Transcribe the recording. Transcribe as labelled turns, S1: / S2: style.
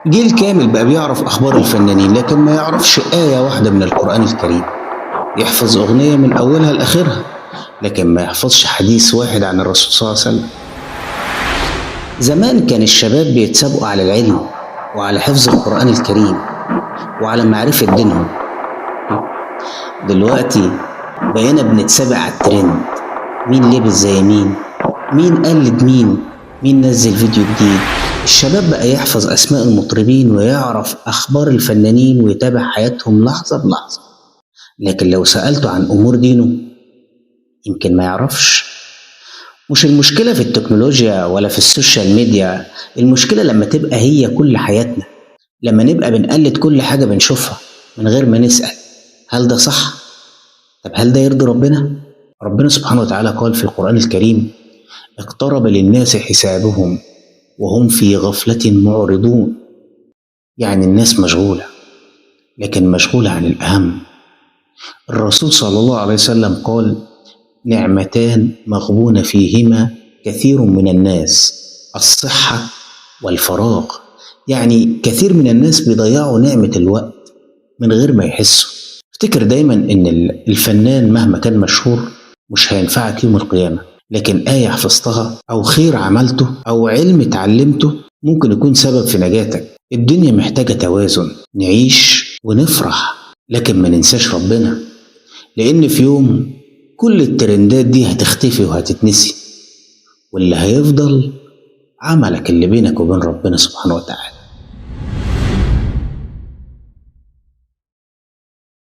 S1: جيل كامل بقى بيعرف أخبار الفنانين لكن ما يعرفش آية واحدة من القرآن الكريم. يحفظ أغنية من أولها لآخرها لكن ما يحفظش حديث واحد عن الرسول صلى الله عليه وسلم. زمان كان الشباب بيتسابقوا على العلم وعلى حفظ القرآن الكريم وعلى معرفة دينهم. دلوقتي بقينا بنتسابق على الترند، مين لبس زي مين، مين قلد مين، مين نزل فيديو جديد. الشباب بقى يحفظ أسماء المطربين ويعرف أخبار الفنانين ويتابع حياتهم لحظة بلحظة، لكن لو سألته عن أمور دينه يمكن ما يعرفش. مش المشكلة في التكنولوجيا ولا في ال social media، المشكلة لما تبقى هي كل حياتنا، لما نبقى بنقلد كل حاجة بنشوفها من غير ما نسأل هل ده صح؟ طب هل ده يرضي ربنا؟ ربنا سبحانه وتعالى قال في القرآن الكريم: اقترب للناس حسابهم وهم في غفلة معرضون. يعني الناس مشغولة لكن مشغولة عن الأهم. الرسول صلى الله عليه وسلم قال: نعمتان مغبون فيهما كثير من الناس، الصحة والفراغ. يعني كثير من الناس بيضيعوا نعمة الوقت من غير ما يحسوا. افتكر دايما ان الفنان مهما كان مشهور مش هينفعك يوم القيامة، لكن آية حفظتها أو خير عملته أو علم اتعلمته ممكن يكون سبب في نجاتك. الدنيا محتاجة توازن، نعيش ونفرح لكن ما ننساش ربنا، لأن في يوم كل الترندات دي هتختفي وهتتنسي، واللي هيفضل عملك اللي بينك وبين ربنا سبحانه وتعالى.